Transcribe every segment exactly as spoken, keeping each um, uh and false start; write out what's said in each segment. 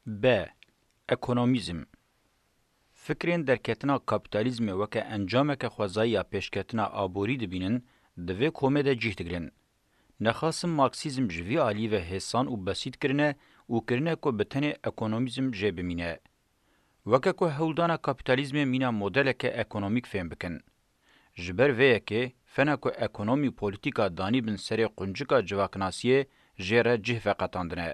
B. Ekonomîzm. Fikrên derketina kapîtalîzmê weke encameke xwezayî ya pêşketina aborî dibînin, di vê komê de cih digirin. Nexasim Marksîzm ji vî alî ve hêsan û besît kirine û kirine ku bi tenê ekonomîzm jê bimîne. Weke ku hewldana kapîtalîzmê mîna modeleke ekonomîk fêm bikin. Ji ber vê yekê, fena ku ekonomî û polîtîka danî bin serê quncika civaknasiyê jê re cih veqetandine.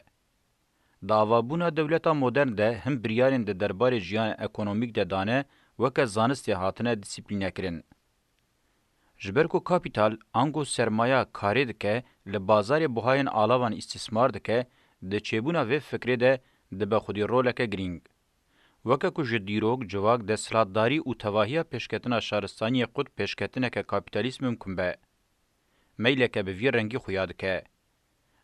Di avabûna dewleta modern de hin biryarên di derbarê jiyana ekonomîk de dane weke zanistê hatine dîsîplînekirin. Ji ber ku kapîtal ango sermaya karê dike, li bazarê buhayên alavan îstîsmar dike, di çêbûna vê fikrê de dibe xwedî roleke girîng. Weke ku ji dîrok, civak, desthilatdarî û tevahiya pêşketina şaristaniyê qut pêşketineke kapîtalîst mimkun be. Meyleke bi vî rengî xuya dike.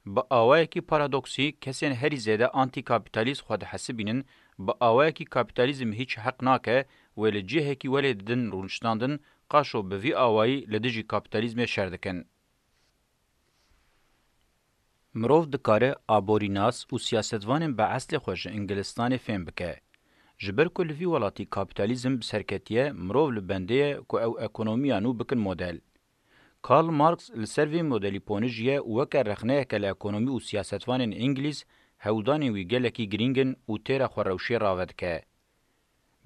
Bi awayekî paradoksî, kesên herî zêde antîkapîtalîst xwe dihesibînin, bi awayekî kapîtalîzm hîç heq nake wê li cihekî welê didin rûniştandin, qaşo bi vî awayî li dijî kapîtalîzmê şer dikin. Mirov dikare aborînas û siyasetvanên bi eslê xwe ji Îngilistanê fêm bike. Ji ber ku li vî welatî kapîtalîzm bi ser ketiye, mirov li bendê ye ku ew ekonomiya nû bikin model. Karl Marx li ser vê modelî ponijiye û weke rexneyeke li ekonomî û siyasetvanên Îngilîz hewldanên wî gelekî girîng in û têra xwe rewşê rave dike.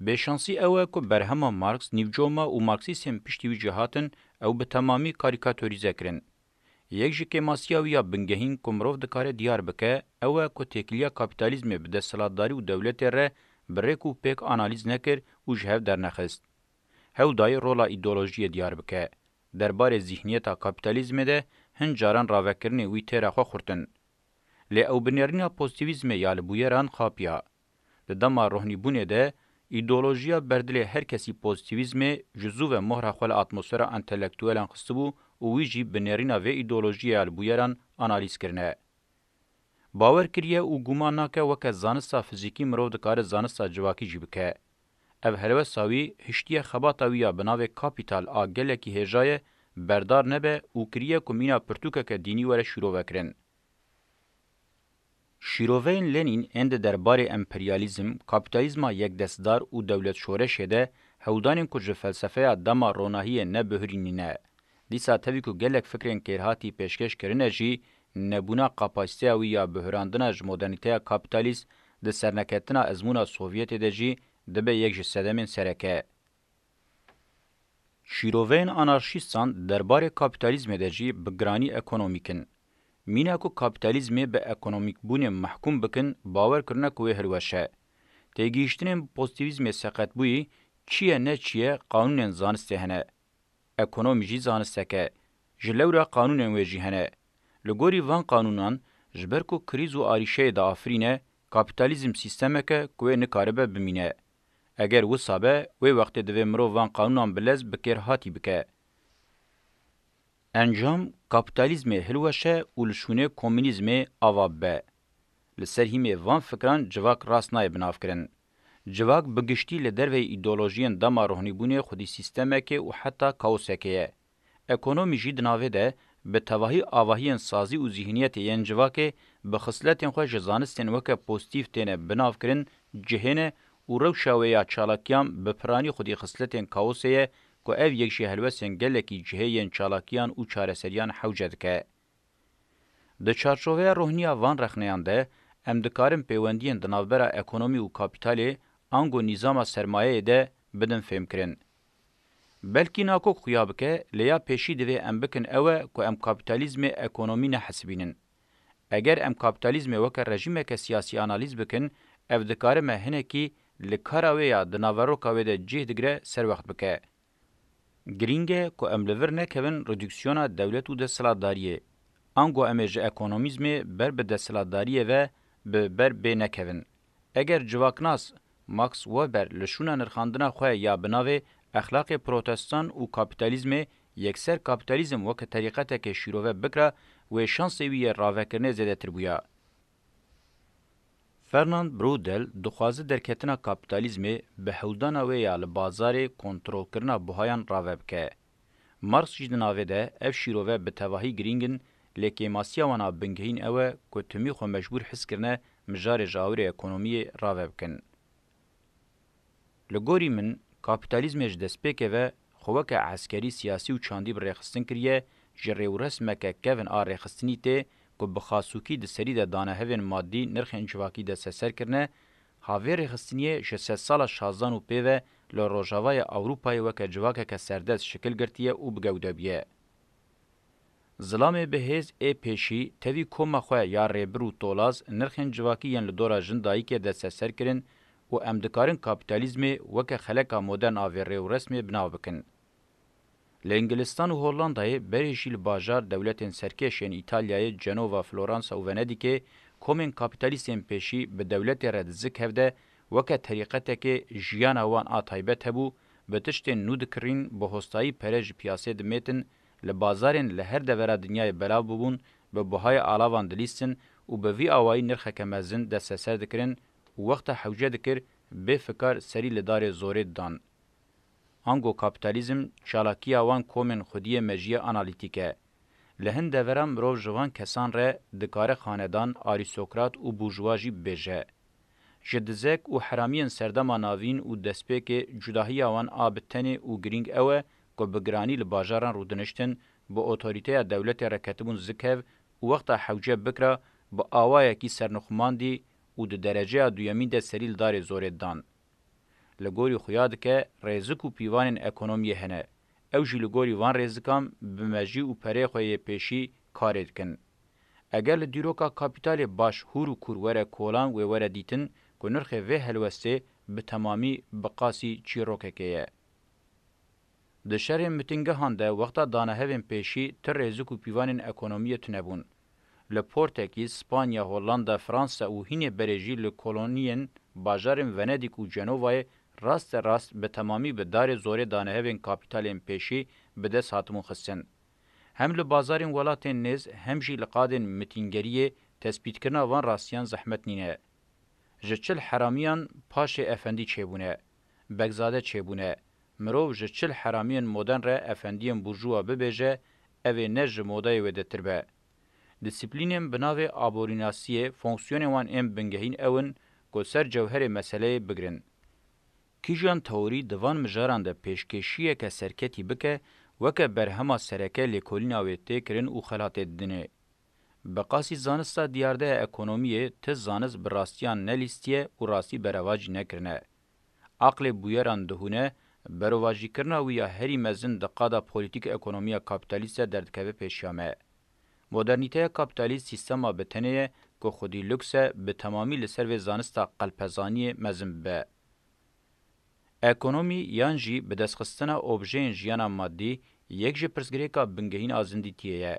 Bêşansî ew e ku berhema Marx nîvcoma û Marksîstên piştî wî jî hatin, ew bi temamî karîkatorîze kirin. Yek ji kêmasiya wî ya bingehîn ku mirov dikare diyar bike, ew e ku têkiliya kapîtalîzmê bi desthilatdarî û dewletê re bi rêk û pêk analîz nekir û ji hev dernexist. Hewl dayî rola îdeolojiyê diyar bike. Derbarê zîhniyeta kapîtalîzmê de hin caran ravekirinên wî têra xwe xurt in. Lê ew bi nêrîna pozîtîvîzmê ya li bûyeran xapiya. Di dema rohnîbûnê de, îdeolojiya berdilê her kesî pozîtîvîzmê ji zû ve mohra xwe li atmosfera entelektuelan xistibû û wî jî bi nêrîna vê îdeolojiyê ya li bûyeran analîz kirine. Bawer kiriye û guman nake weke zanista fizîkî mirov dikare zanista civakî jî bike. Ev helwesta wî hiştiye xebata wî ya bi navê Kapîtal a gelekî hêja ye, berdar nebe û kiriye ku mîna pirtûkeke dînî were şîrovekirin. Şîroveyên Lenîn ên di derbarê emperyalîzm, kapîtalîzma yekdestdar û dewletşoreşê de hewldanên ku ji felsefeya dema ronahiyê nebihurînîne. Dîsa tevî ku gelek fikrên kêrhatî pêşkêş kirine jî, nebûna kapasîteya wî ya bihurandina ji modernîteya kapîtalîst di serneketina ezmûna Sovyetê de jî dibe yek ji sedemên sereke. Şîroveyên anarşîstan derbarê kapîtalîzmê de jî bi giranî ekonomîk in. Mîna ku kapîtalîzmê bi ekonomîkbûnê mehkûm bikin, bawer kirine ku wê hilweş e. Têgihîştinên bi pozîtîvîzmê seqetbûyî, çi ye ne çi ye, qanûnên zanistê hene. Ekonomî jî zanistek e. Ji lewra qanûnên wê jî hene. Li gorî van qanûnan, ji ber ku krîz û arîşeyê diafirîne, kapîtalîzm sîstemek e ku wê nikaribe bimîne. Eger wisa be, wê wextê divê mirov van qanûnan bi lez bi kêrhatî bike. Encam, kapîtalîzmê hilweşe û li şûnê komûnîzmê ava bibe. Li ser hîmê van fikran civak rast nayê binavkirin. Civak bi giştî li derveyî îdeolojiyên dema rohnîbûnê xwedî sîstemekê û heta kaosekê ye. Ekonomî jî di navê de bi tevahî avahiyên sazî û zîhniyetê yên civakê bi xisletên xwe ji zanistên weke pozîtîf têne binavkirin, cihê ne û rewşa wê ya çalakiyan bi piranî xwedî xisletên kaosê ye ku ev yek ji helwestên gelekî cihê yên çalakiyan û çareseriyan hewce dike. Di çarçoveya rohniya van rexneyan de, em dikarin pêwendiyên di navbera ekonomî û kapîtalê ango nîzama sermayeyê de bidin fêmkirin. Belkî nakok xuya bike, lê ya pêşî divê em bikin ew e ku em kapîtalîzmê ekonomî nehesibînin. Eger em kapîtalîzmê weke rejîmeke siyasî analîz bikin, ev dikare me hinekî li kara wê ya di naveroka wê de cih digire serwext bike. Girîng e ku em li vir nekevin redûksiyona dewlet û desthilatdariyê. Ango em ê ji ekonomîzmê ber bi desthilatdariyê ve bi ber bê nekevin. Eger civaknas Max Weber li şûna nirxandina xwe ya bi navê Exlaqê Protestan û Kapîtalîzmê yekser kapîtalîzm weke terîqeteke şîrove bikira, wê şansê wî yê ravekirinê zêdetir bûya. Fernand Braudel dixwaze derketina kapîtalîzmê bi hewldana wê ya li bazarê kontrolkirina buhayan rave bike. Marx jî di navê de ev şîrove bi tevahî girîng in, lê kêmasiya wan a bingehîn ew e ku timî xwe mecbûr his kirine mijarê ji awirê ekonomiyê rave bikin. Li gorî min, kapîtalîzmê ji destpêkê ve xwe weke eskerî, siyasî û çandî bi rêxistin kiriye, ji rêwresmeke kevin a rêxistinî tê ku bi xasûkî di serî de danehevên madî nirxên civakî desteser kirine, ha vê rêxistiniyê ji sedsala şazdan û pê ve li Rojavayê Ewropayê weke civakeke serdest şikil girtiye û bi gewde bûye. Zilamê bi hêz ê pêşî tevî koma xwe ya rêbir û tolaz nirxên civakî yên li dora jin dayikê desteser kirin û em dikarin kapîtalîzmê weke xeleka modern a vê rêwresmê bi nav bikin. Li Îngilistan û Hollandayê berê jî li bajar dewletên serkêş ên Îtalyayê, Cenova, Floransa û Venedîkê komên kapîtalîstên pêşî bi dewletê re di zik hev de weke terîqetekê jiyana wan a taybet hebû, bi tiştên nû dikirîn, bi hostayî pere ji piyasê dimêtin, li bazarên li her devera dinyayê belav bibûn, bi buhayê alavan dilîstin û bi vî awayî nirxeke mezin desteser dikirin û wexta hewce dikir, bê fikar serî li darê zorê didan. Ango kapîtalîzm çalakiya wan komên xwediyê mejiyê analîtîk e. Li hin deveran mirov ji van kesan re dikare xanedan, arîstokrat û burjuwa jî bibêje. Ji dizek û heramiyên serdema navîn û destpêkê cudahiya wan a bi tenê û girîng ew e ku bi giranî li bajaran rûdiniştin, bi otorîteya dewletê re ketibûn zikev û wexta hewce bikira bi awayekî sernixumandî û di dereceya duyemîn de serî li darê zorê didan. Li gorî xuya dike rêzik û pîvanên ekonomiyê hene. Ew jî li gorî van rêzikan bi mejî û pereyê xwe yê pêşî karê dikin. Eger li dîroka kapîtalê baş hûr û kûr were kolan wê were dîtin ku nirxê vê helwestê bi temamî bi qasî çîrokekê ye. Di şerên mitingehan de wexta danehevên pêşî ti rêzik û pîvanên ekonomiyê tune bûn. Li Portekîz, Spanya, Hollanda, Fransa û hînê berê jî li koloniyên bajarên Venedîk û Cenovayê raste rast bi temamî bi darê zorê danehevên kapîtalên pêşî bi dest hatibûn xistin. Hem li bazarên welatên nêz hem jî li qadên mitîngeriyê tespîtkirina van rastiyan zehmet nîne. Ji çil heramiyan paşê efendî çêbûne, begzade çêbûne. Mirov ji çil heramiyên modern re efendiyên burjuwa bibêje, ev ê ne ji modayê wêdetir be. Disiplînên bi navê aborînasiyê fonksiyonên wan ên bingehîn ew in ku ser cewherê meseleyê bigirin. Kîjan teorî di van mijaran de pêşkêşiyeke serketî bike, weke berhema sereke lêkolîna wê tê kirin û xelatê didinê. Bi qasî zanista diyardeya ekonomiyê ti zanist bi rastiyan nelîstiye û rastî berevajî nekirine. Aqlê bûyeran dihûne, berovajîkirina wî ya herî mezin di qada polîtîk ekonomiya kapîtalîst de derdikeve pêşiya me. Modernîteya kapîtalîst sîstema bi tenê ye ku xwedî luks e, bi temamî li ser vê zanista qelpezaniyê mezin bibe. Ekonomî yan jî bidestxistina objeyên jiyana madî yek ji pirsgirêka bingehîn a zindîtiyê ye.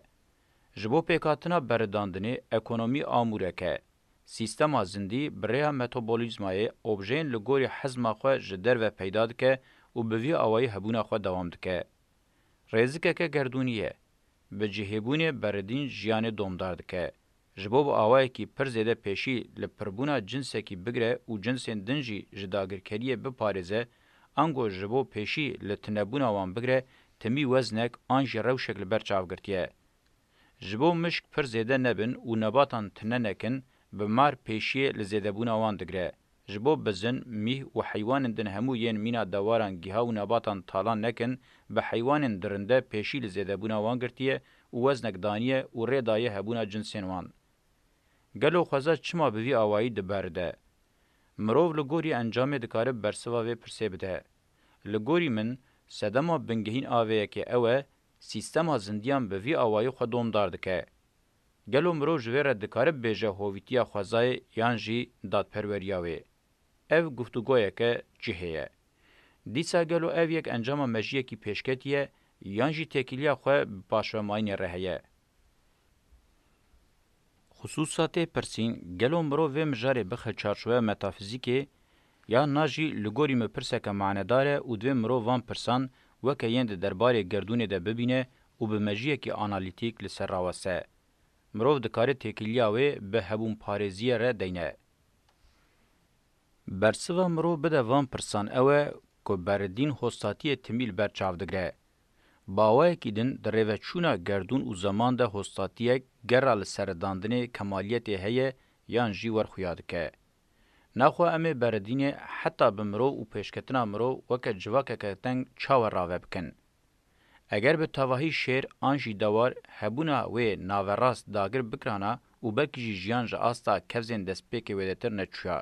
Ji bo pêkhatina beridandinê ekonomî amûrek e. Sîstema zindî bi rêya metabolîzmayê objeyên li gorî hezma xwe ji derve peyda dike û bi vî awayî hebûna xwe dewam dike. Rêzikeke gerdûnî ye. Bi cihêbûnê beridîn jiyanê domdar dike. Ji bo bi awayekî pir zêde pêşî li pirbûna cinsekî bigire û cinsên din jî ji dagirkeriyê biparêze, ango ji bo pêşî li tunebûna wan bigire, timî weznek an jî rewşek li ber çav girtiye. Ji bo mişk pir zêde nebin û nebatan tune nekin, bi mar pêşiyê li zêdebûna wan digire. Ji bo bizin, mîh û heywanên din hemû yên mîna dewaran giha û nebatan talan nekin, bi heywanên dirinde pêşî li zêdebûna wan girtiye û weznek daniye û rê daye hebûna cinsên wan. Gelo xweza çima bi vî awayî diberide? Mirov li gorî encamê dikare bersiva vê pirsê bide. Li gorî min, sedema bingehîn a vê yekê ew e, sîstema zindiyan bi vî awayî xwe domdar dike. Gelo mirov ji vê re dikare bibêje hovîtiya xwezayê yan jî dadperweriya wê? Ev guftûgoyeke cihê ye. Dîsa gelo ev yek encama mejiyekî pêşketî ye yan jî têkiliya xwe bi paşvemayînê re heye? Xisûsa tê pirsîn, gelo mirov vê mijarê bixe çarçoveya metafîzîkê, yan na jî li gorî min pirseke manedar e û divê mirov van pirsan weke yên di derbarê gerdûnê de bibîne û bi mejiyekî analîtîk li ser raweste. Mirov dikare têkiliya wê bi hebûnparêziyê re deyne. Bersiva mirov bide van pirsan ew e ku beridîn hostatiyê timî li ber çav digire. Bi awayekî din di rêveçûna gerdûn û zeman de hostatiyek gera li seredandinê kemaliyetê heye yan jî wer xuya dike. Naxwe em ê beredînê heta bi mirov û pêşketina mirov weke civakeke teng çawa rave bikin? Eger bi tevahî şêr an jî dewar hebûna wê naverast dagir bikirana û belkî jî jiyan ji asta kevzên destpêkê wêdetir neçûya.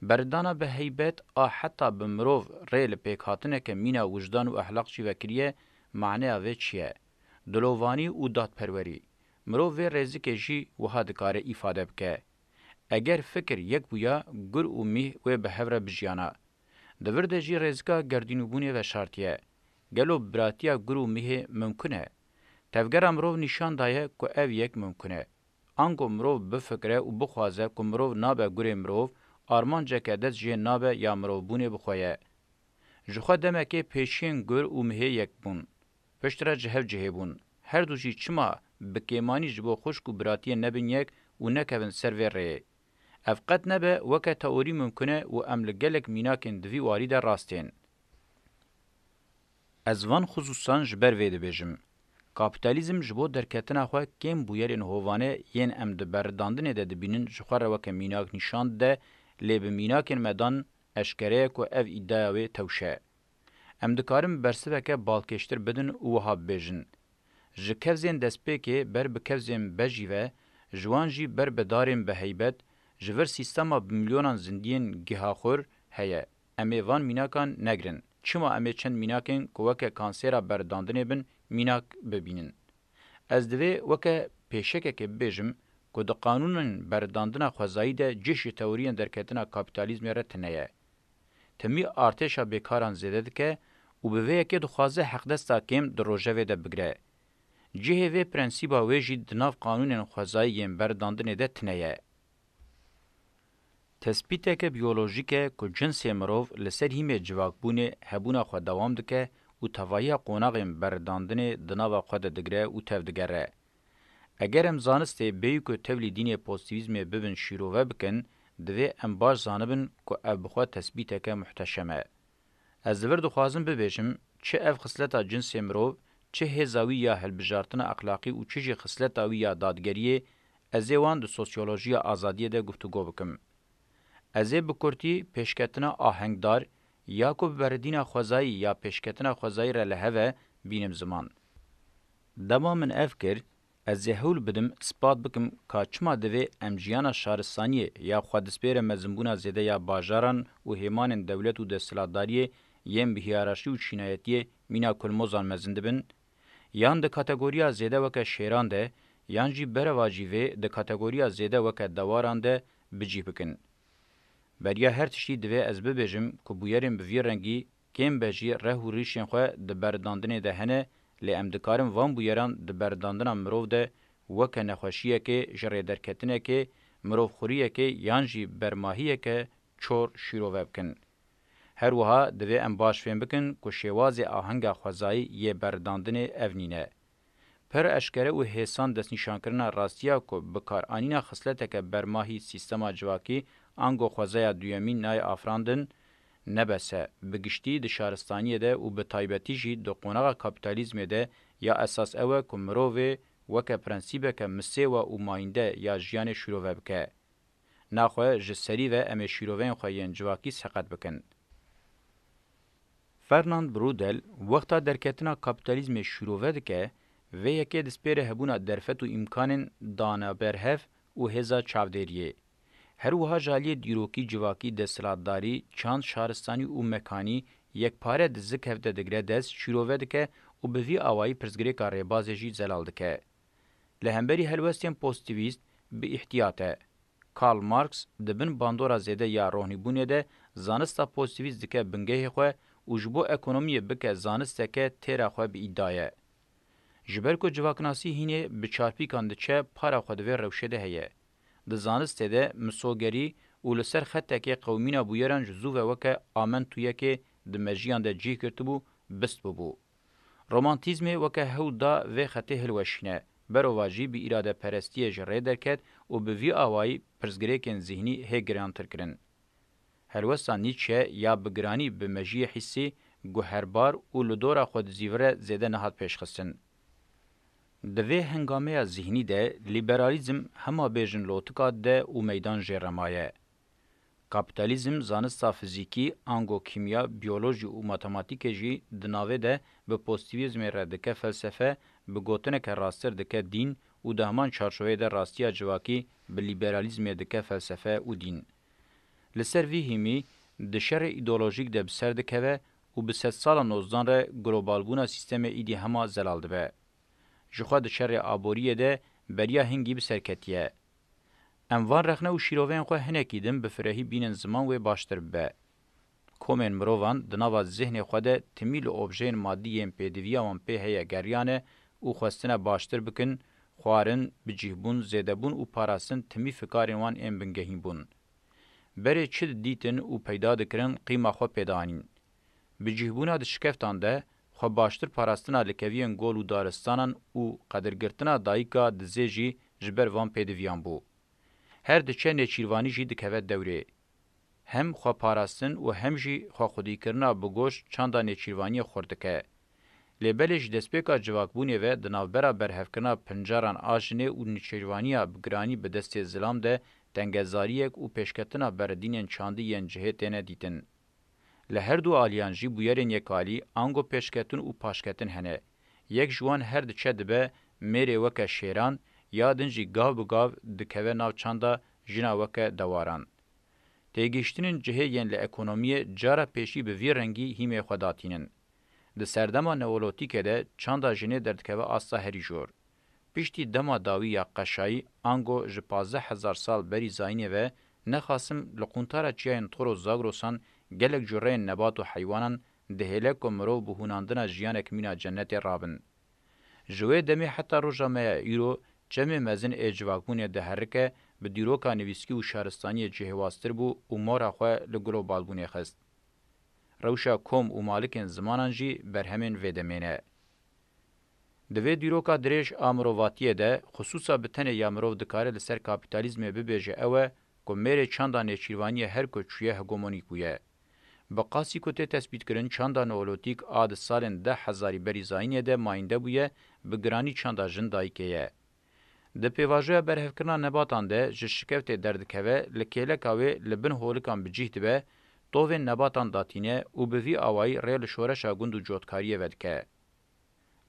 Beredana bi heybet a heta bi mirov rê li pêkhatineke mîna wijdan û exlaq jî vekiriye, maneya vê çi ye? Dilovanî û dadperwerî. Mirov vê rêzikê jî wiha dikare îfade bike. Eger fikir yek bûya, gur û mîh wê bi hev re bijiyana. Di vir de jî rêzika gerdînûbûnê veşartiye. Gelo biratiya gur û mîhê mimkun e? Tevgera mirov nîşan daye ku ev yek mimkun e. Ango mirov bifikire û bixwaze ku mirov nabe gurê mirov, armanceke dest jê nabe ya mirovbûnê bi xwe ye. Ji xwe demekê pêşiyên gur û mihê yek bûn. Piştre ji hev cihê bûn. Her du jî çima bi kêmanî ji bo xwişk û biratiyê nebin yek û nekevin ser vê rêyê? Ev qet nebe weke teorî mimkun e û em li gelek mînakên di vî warî de rast ên. Ez van xisûsan ji ber vê dibêjim. Kapîtalîzm ji bo derketina xwe kêm bûyerên hovane yên em di berridandinê de dibînin ji xwe re weke mînak nîşan dide, lê bi mînakên me dan eşkere ye ku ev îdaya wê tewş e. Em dikarin bersiveke balkêştir bidin û wiha bibêjin: Ji kevzên destpêkê ber bi kevzên bejî ve, ji wan jî ber bi darên bi heybet, ji vir sîstema bi milyonan zindiyên gihaxwir heye. Em ê van mînakan negirin. Çima em ê çend mînakên ku weke kansêra berridandinê bin, mînak bibînin? Ez divê weke pêşekekê bibêjim ku di qanûnên berridandina xwezayî de cih ji teoriyên derketina kapîtalîzmê re tune ye. Timî artêşa bêkaran zêde dike û bi vê yekê dixwaze heqdesta kêm di rojevê de bigire. Cihê vê prensîba wê jî di nav qanûnên xwezayî yên berridandinê de tune ye. Tespîteke biyolojîk e ku cinsê mirov li ser hîmê civakbûnê hebûna xwe dewam dike û tevahiya qonaxên berridandinê di nava xwe de digire û tevdigere. Eger em zanistê bêyî ku tevlî dînê pozîtîvîzmê bibin şîrove bikin, divê em baş zanibin ku ev bi xwe tespîteke muhteşem e. Ez li vir dixwazim bibêjim, çi ev xisleta cinsê mirov, çi hêza wî ya hilbijartina exlaqî û çi jî xisleta wî ya dadgeriyê, ez ê wan di sosyolojiya azadiyê de guftûgo bikim. Ez ê bi kurtî pêşketina ahengdar ya ku bi beredîna xwezayî ya pêşketina xwezayî re li hev e, bînim ziman. Dema min ev kir, ez ê hewl bidim ispat bikim ka çima divê em jiyana şaristaniyê ya xwedispêre mezinbûna zêde ya bajaran û hêmanên dewlet û desthilatdariyê yên bi hiyerarşî û çînayetiyê mîna kulmozan mezin dibin, yan di kategoriya zêde weke şêran de, yan jî berevajî vê di kategoriya zêde weke dewaran de bi cih bikin. Beriya her tiştî divê ez bibêjim ku bûyerên bi vî rengî kêm be jî reh û rîşên xwe di berridandinê de hene, lê em dikarin van bûyeran di berridandina mirov de weke nexweşiyekê, ji rêderketinekê, mirovxwiriyekê yan jî bermahiyeke çor şîrove bikin. Her wiha divê em baş fêm bikin ku şêwazê ahenga xwezayî yê berridandinê ev nîne. Pir eşkere û hêsan destnîşankirina rastiya ku bikaranîna xisleteke bermahî sîstema civakî ango xwezaya duyemîn nayê afirandin, ne bes e, bi giştî di şaristaniyê de û bi taybetî jî di qonaxa kapîtalîzmê de ya esas ew e ku mirovê weke prensîbeke misêwa û mayînde ya jiyanê şîrove bike. Naxwe ji serî ve em ê şîroveyên xwe yên civakî seqet bikin. Fernand Braudel wexta derketina kapîtalîzmê şîrove dike, vê yekê dispêre hebûna derfet û îmkanên dana berhev û hêza çavdêriyê. Her wiha ji aliyê dîrokî civakî, desthilatdarî, çand, şaristanî û mekanî yekpare di zikhev de digire dest, şîrove dike û bi vî awayî pirsgirêka rêbazê jî zelal dike. Li hemberî helwestên pozîtîvîst bi îhtiyat e. Karl Marx di bin bandora zêde ya rohnîbûnê de zanista pozîtîvîst dike bingehê xwe û ji bo ekonomiyê bike zanisteke têra xwe bi îda ye. Ji ber ku civaknasî hînê bi çarpîkan diçe, para xwe di vê rewşê de heye. Di zanistê de misogerî û li ser xetekê qewimîna bûyeran ji zû ve weke amentûyekê di mejiyan de cih girtibû, bist bûbû. Romantîzmê weke hewl da vê xetê hilweşîne, berovajî bi îradeperestiyê ji rê derket û bi vî awayî pirsgirêkên zihnî hê girantir kirin. Helwesta Nietzsche ya bi giranî bi mejiyê hîsî, guherbar û li dora xwedizîvire zêde nehat pêşxistin. Di vê hengameya zihnî de lîberalîzm hema bêjin lotika dide û meydan jê re maye. Kapîtalîzm zanista fizîkî, ango kîmya, biyolojî û matematîkê jî di navê de bi pozîtîvîzmê re dike felsefe, bi gotineke rasttir dike dîn û di heman çarçoveyê de rastiya civakî bi lîberalîzmê dike felsefe û dîn. Li ser vî hîmî di şerê îdeolojîk de bi ser dikeve û bi sedsala nozdan re globalbûna sîstemê îdî hema zelal dibe. Jixwe di şerê aboriyê de beriya hingî bi ser ketiye. Em van rexne û şîroveyên xwe hinekî din bi firehî bînin ziman wê baştir bibe. Komên mirovan di nava zihnê xwe de timî li objeyên madî yên pêdiviya wan pê heye geriyane û xwestine baştir bikin, xwarin, bicîhbûn, zêdebûn û parastin timî fikarên wan ên bingehîn bûn. Berê çi didîtin û peyda dikirin qîma xwe pê dianîn. Bi cihbûna di şikeftan de xwe baştir parastina likeviyên gol û daristanan û qedirgirtina dayika dizê jî ji ber van pêdiviyan bû. Her diçe nêçîrvanî jî dikeve dewrê. Hem xwe parastin û hem jî xwexwedîkirina bi goş çanda nêçîrvaniyê xurt dike. Lê belê ji destpêka civakbûnê ve di navbera berhevkirina pincaran a jinê û nêçîrvaniya bi giranî bi destê zilam de tengezariyek û pêşketina beridînên çandî yên cihê têne dîtin. Li her du aliyan jî bûyerên yekalî, ango pêşketin û paşketin hene. Yek ji wan her diçe dibe mêrê weke şêran, ya din jî gav bi gav dikeve nav çanda jina weke dewaran. Têgihiştinên cihê yên li ekonomiyê cara pêşî bi vî rengî hîmê xwe datînin. Di serdema neolotîkê de çanda jinê derdikeve asta herî jor. Piştî dema dawî ya qeşayî, ango ji pazdeh hezar sal berî zayînê ve, nexasim li quntara çiyayên Toros Zagrosan gelek cureyên nebat û heywanan dihêle ku mirov bi hûnandina jiyanek mîna cennetê rabin. Ji wê demê heta roja me ya îro çemê mezin ê civakbûnê diherike, bi dîroka nivîskî û şaristaniyê cihêwaztir bû û mora xwe li globalbûnê xist. Rewşa kom û malikên zimanan jî berhemên vê demê ne. Di vê dîroka dirêj a mirovatiyê de, xisûsa bi tenê ya mirov dikare li ser kapîtalîzmê bibêje ew e ku mêrê çanda nêçîrvaniyê her ku çûye hegemonîk bûye. Bi qasî ku tê tespîtkirin, çanda neolotîk a di salên deh hezarî berî zayînê de mayînde bûye, bi giranî çanda jin dayikê ye. Di pêvajoya berhevkirina nebatan de ji şikeftê derdikeve, li kêleka wê li bin holikan bi cih dibe, tovên nebatan datîne û bi vî awayî rê li şoreşa gund û cotkariyê vedike.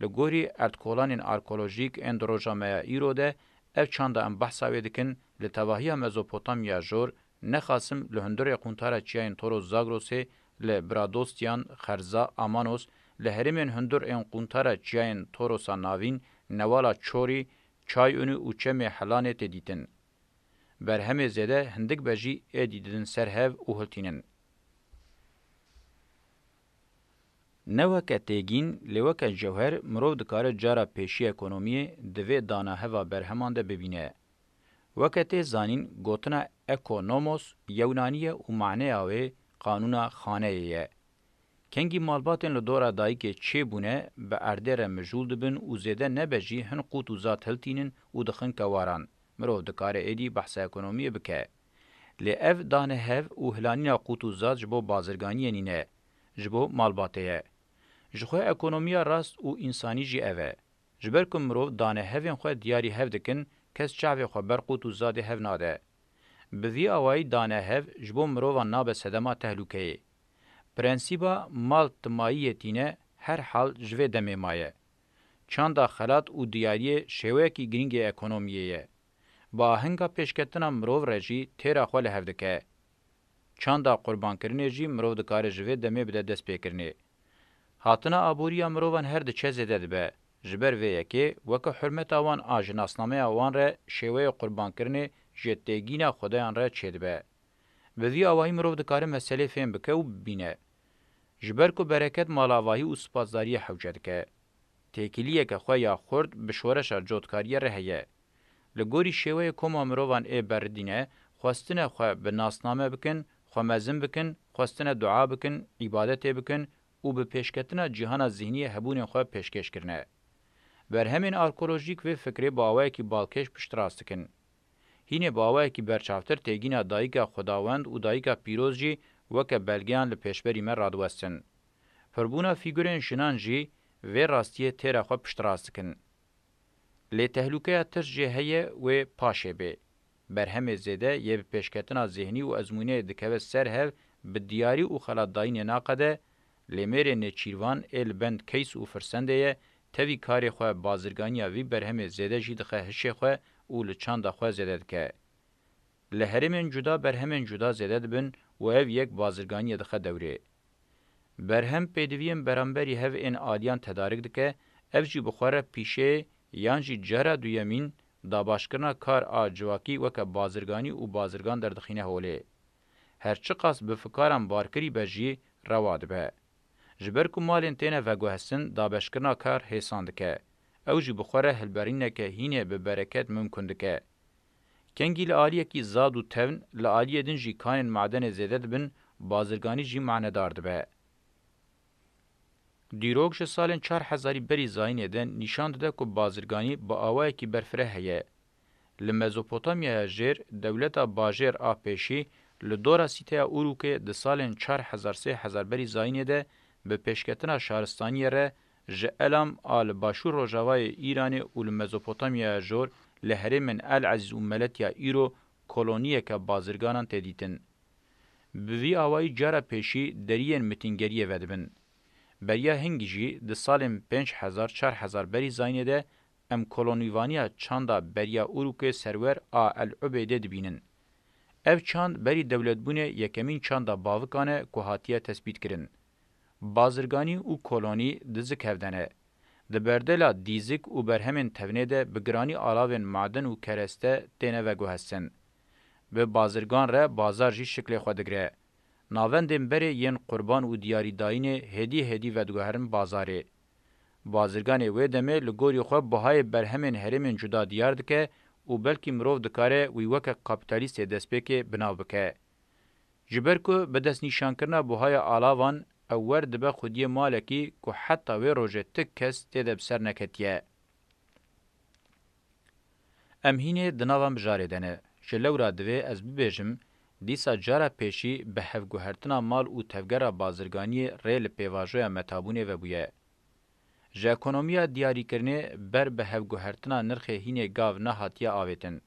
Li gorî erdkolanên arkeolojîk ên di roja me ya îro de, ev çanda em behsa wê dikin, li tevahiya Mezopotamya Jor, nexasim li hundirê quntara çiyayên Toros Zagrosê, li Bradostian, Xerza, Amanos, li herêmên hundir ên quntara çiyayên Torosa Navîn, Newala Çorî, Çayunî û Çemê Helanê tê dîtin. Berhemê zêde hindik be jî êdî didin ser hev û hiltînin. Ne weke têgîn, lê weke cewher mirov dikare cara pêşî ekonomiyê di vê daneheva berheman de bibîne. Weke tê zanîn, gotina ekonomos yewnanî ye û maneya wê qanûna xaneyê ye. Kengî malbatên li dora dayikê çêbûne, bi erdê re mijûl dibin û zêde nebe jî hin qût û zat hiltînin û dixin kewaran. Mirov dikare êdî behsa ekonomiyê bike. Lê ev dane hev û hilanîna qût û zat ji bo bazirganiyê nîne, ji bo malbatê ye. Ji xwe ekonomiya rast û însanî jî ev e. Ji ber ku mirov dane hevên xwe diyarî hev dikin, kes çavê xwe ber qût û zadê hev nade. Bi vî awayî dane hev ji bo mirovan nabe sedema tehlûkeyê. Prensîba mal timayiyê tîne her hal ji vê demê maye. Çanda xelat û diyariyê şêweyekî girîng ê ekonomiyê ye. Bi ahenga pêşketina mirov re jî têra xwe li hev dike. Çanda qurbankirinê jî mirov dikare ji vê demê bide destpêkirinê. Hatina aboriya mirovan her diçe zêde dibe. Ji ber vê yekê, weke hurmeta wan a ji nasnameya wan re şêweyê qurbankirinê ji têgîna xwedeyan re çêdibe. Bi vî awayî mirov dikare meselê fêm bike û bibîne. Ji ber ku bereket malavahî û spasdariyê hewce dike. Têkiliyeke xwe ya xurt bi şoreşa cotkariyê re heye. Li gorî şêweyê koma mirovan ê beridîne, xwestine xwe bi nasname bikin, xwe mezin bikin, xwestine dua bikin, îbadetê bikin û bi pêşketina cîhana zihniyê hebûnên xwe pêşkêş kirine. Berhemên arkeolojîk vê fikrê bi awayekî balkêş piştrast dikin. Hînê bi awayekî berçavtir têgîna dayika Xwedawend û dayika pîroz jî weke belgeyan li pêşberî me radiwestin. Pirbûna fîgurên jinan jî vê rastiyê têra xwe piştrast dikin. Lê tehlûkeya tirs jê heye wê paşê bê. Berhemê zêde yê bi pêşketina zêhnî û ezmûneyê dikeve ser hev bi diyarî û xelatdayînê naqede, lê mêrê nêçîrvan ê li bend keys û firsendê ye, tevî karê xwe bazirganiya vî berhemê zêde jî dixe hişê xwe û li çanda xwe zêde dike. Li herêmên cuda berhemên cuda zêde dibin û ev yek bazirganiyê dixe dewrê. Berhem pêdiviyên beramberî hev ên aliyan tedarik dike, ev jî bi xwe re pîşeyê yan jî cara duyemîn dabaşkirina kar a civakî weke bazirganî û bazirgan derdixîne holê. Her çiqas bi fikaran barkirî be jî rewa dibe. Ji ber ku malên têne veguhestin, dabeşkirina kar hêsan dike. Ew jî bi xwe re hilberîneke hînê bi bereket mimkun dike. Kengî li aliyekî zad û tevn, li aliyê din jî kanên madenê zêde dibin, bazirganî jî manedar dibe. Dîrok ji salên çar hezarî berî zayînê de nîşan dide ku bazirganî bi awayekî berfireh heye. Li Mezopotamyaya Jêr, dewleta bajêr a pêşî, li dora sîteya Urûkê di salên çar hezar sê hezar berî zayînê de bi pêşketina şaristaniyê re ji Elam a li başûr rojavayê Îranê û li Mezopotamyaya Jor li herêmên El Ezîz û Meletiya îro koloniyeke bazirganan tê dîtin. Bi vî awayî cara pêşî deriyên mitîngeriyê vedibin. Beriya hingî jî di salên pênc hezar çar hezar berî zayînê de em kolonîvaniya çanda beriya Urûkê serwer a El Ubeydê dibînin. Ev çand berî dewletbûnê yekemîn çanda bavikan e ku hatiye tesbîtkirin. Bazirganî û kolonî di zikhev de ne. Di berdêla dîzik û berhemên tevnê de bi giranî alavên maden û kereste têne veguhestin. Bi bazirgan re bazar jî şiklê xwe digire. Navendên berê yên qurban û diyarîdayînê hêdî hêdî vediguherin bazarê. Bazirganê wê demê li gorî xwe buhayê berhemên herêmên cuda diyar dike û belkî mirov dikare wî weke kapîtalîstê destpêkê bi nav bike. Ji ber ku bi destnîşankirina buhaya alavan ew wer dibe xwediyê malekî ku heta wê rojê ti kes tê de bi ser neketiye. Em hînê di nava mijarê de ne. Ji lewra divê ez bibêjim, dîsa cara pêşî bi hevguhertina mal û tevgera bazirganiyê rê li pêvajoya metabûnê vebûye. Ji ekonomiya diyarîkirinê ber bi hevguhertina nirxê hînê gav nehatiye avêtin.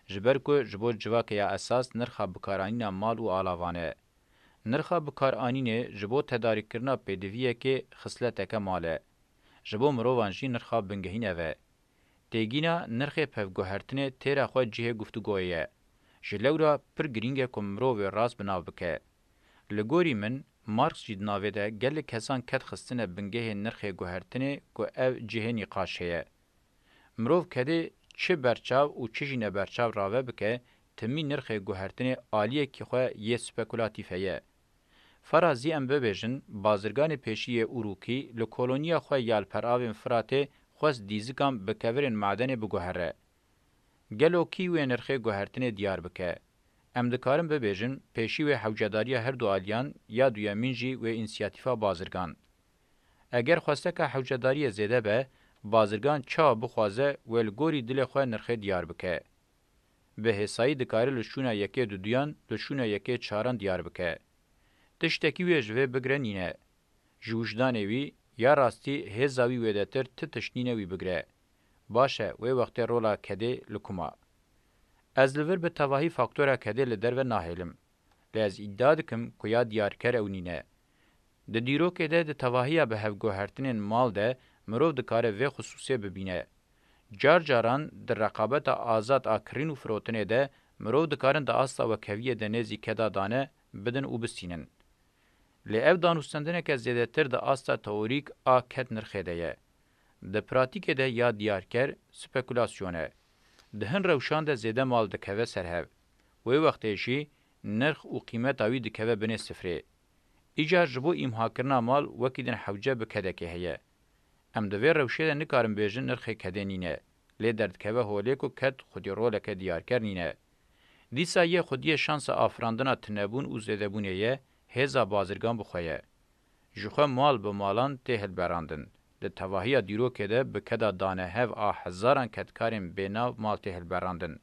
Ji ber ku ji bo civakê ya esas nirxa bikaranîna mal û alavan e. Nirxa bikaranînê ji bo tedarîkkirina pêdiviyekê xisleteke mal e. Ji bo mirovan jî nirxa bingehîn ev e. Têgîna nirxê pevguhertinê têra xwe cihê guftûgoyê ye. Ji lewra pir girîng e ku mirov wê rast bi nav bike. Li gorî min, Marx jî di navê de gelek kesan ked xistine bingehê nirxê guhertinê ku ev cihê nîqaşê ye. Mirov kedê çi berçav û çi jî neberçav rave bike, timî nirxê guhertinê aliyekî xwe yê spekulatîf heye. Ferazî em bibêjin, bazirganê pêşî yê Urûkî li koloniya xwe ya li peravên Firatê xwest dîzikan bi kevirên madenê biguhere. Gelo kî wê nirxê guhertinê diyar bike? Em dikarin bibêjin, pêşî wê hewcedariya her du aliyan ya duyemîn jî wê însiyatîfa bazirgan. Eger xwesteka hewcedariyê zêde be, bazirgan çawa bixwaze wê li gorî dilê xwe nirxê diyar bike? Bi hêsayî dikare li şûna yekê duduyan, li şûna yekê çaran diyar bike. Tiştekî wê ji vê bigre nîne. Ji wijdanê wî, ya rastî hêza wî wêdetir ti tişt nîne wî bigre. Baş e, wê wextê rola kedê li ku ma? Ez li vir bi tevahî faktora kedê li derve nahêlim. Lê ez îdia dikim ku ya diyarker ew nîne. Di dîrokê de di tevahiya bi hevguhertinên mal de mirov dikare vê xisûsê bibîne. Car caran di reqabeta azad a kirîn û firotinê de mirov dikarin di asta wekheviyê de nêzî keda dane bidin û bistînin. Lê ev danûstendineke zêdetir di asta teorîk a ked nirxê de ye. Di pratîkê de ya diyarker spekulasyon e. Di hin rewşan de zêde mal dikeve ser hev. Wê wextê jî nirx û qîmeta wî dikeve binê sifrê. Îcar ji bo îmhakirina mal wekî din hewce bi kedekê heye. Em di vê rewşê de nikarin bêjin nirxê kedê nîne, lê derdikeve holê ku ked xwedî roleke diyarker nîne. Dîsa yê xwediyê şansa afirandina tinebûn û zêdebûnê ye, hêza bazirgan bi xwe ye. Ji xwe mal bi malan tê hilberandin. Di tevahiya dîrokê de bi keda danehev a hezaran kedkarên bênav mal tê hilberandin.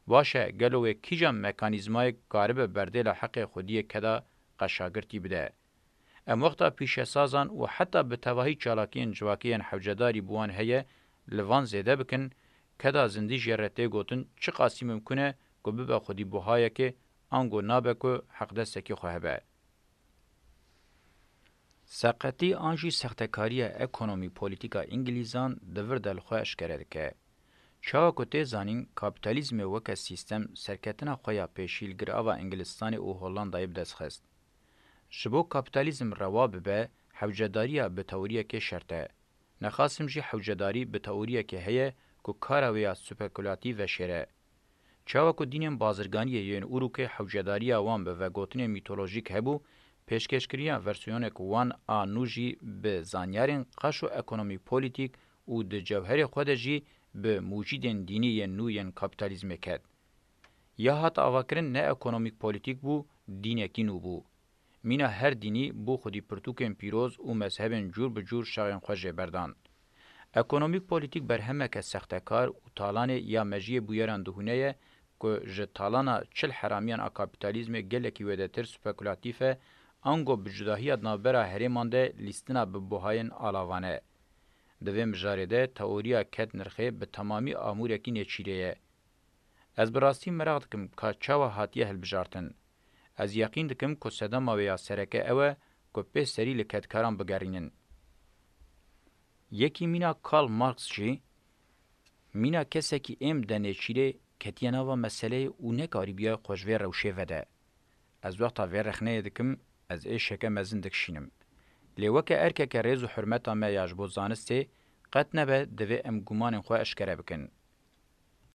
Baş e, gelo wê kîjan mekanîzmayek karibe berdêla heqê xwediyê keda qeşagirtî bide? Em wexta pîşesazan û heta bi tevahî çalakiyên civakî yên hewcedarî bi wan heye, li van zêde bikin, keda zindî jê re tê gotin çiqasî mimkun e ku bibe xwedî buhayekê, ango nabe ku heqdestekî xwe hebe. Seqetî an jî sextekariya ekonomî polîtîka Îngilîzan di vir de li xwe eşkere dike. Çawa ku tê zanîn, kapîtalîzmê weke sîstem serketina xwe ya pêşî li girava Îngilistanê û Hollandayê bi dest xist. Ji bo kapîtalîzm rewa bibe, hewcedariya bi teoriyekê şert e. Nexasim jî hewcedarî bi teoriyekê heye ku kara wê ya spekulatîf veşêre. Çawa ku dînên bazirganiyê yên Urûkê hewcedariya wan bi vegotinên mîtolojîk hebû, pêşkêşkirina versiyonek wan a nû jî bi zanyarên qaşo ekonomî polîtîk û di cewherê xwe de jî bi mûcîdên dînî yên nû yên kapîtalîzmê ket. Ya hat avakirin ne ekonomîk polîtîk bû, dînekî nû bû. Mîna her dînî bû xwedî pirtûkên pîroz û mezhebên cûr bi cûr şaxên xwe jê berdan. Ekonomîk polîtîk berhemeke sextekar û talanê ya mejiyê bûyeran dihûne ye ku ji talana çil heramiyan a kapîtalîzmê gelekî wêdetir spekulatîf e, ango bi cudahiya di navbera herêman de lîstina bi buhayên alavane. Di vê mijarê de teoriya kednirxê bi temamî amûrekî nêçîrê ye. Ez bi rastî meraq dikim ka çawa hatiye hilbijartin. Ez yeqîn dikim ku sedema wê ya sereke ew e ku pê serî li kedkaran bigerînin. Yekî mîna Karl Marx jî, mîna kesekî êm de nêçîrê ketiye nava meseleyê û nekarîbiya xwe ji vê rewşê vede. Ez wexta vê rexneyê dikim, ez êşeke mezin dikişînim. Lê weke erkeke rêz û hurmeta me ya ji bo zanistê, qet nebe divê em gumanên xwe eşkere bikin.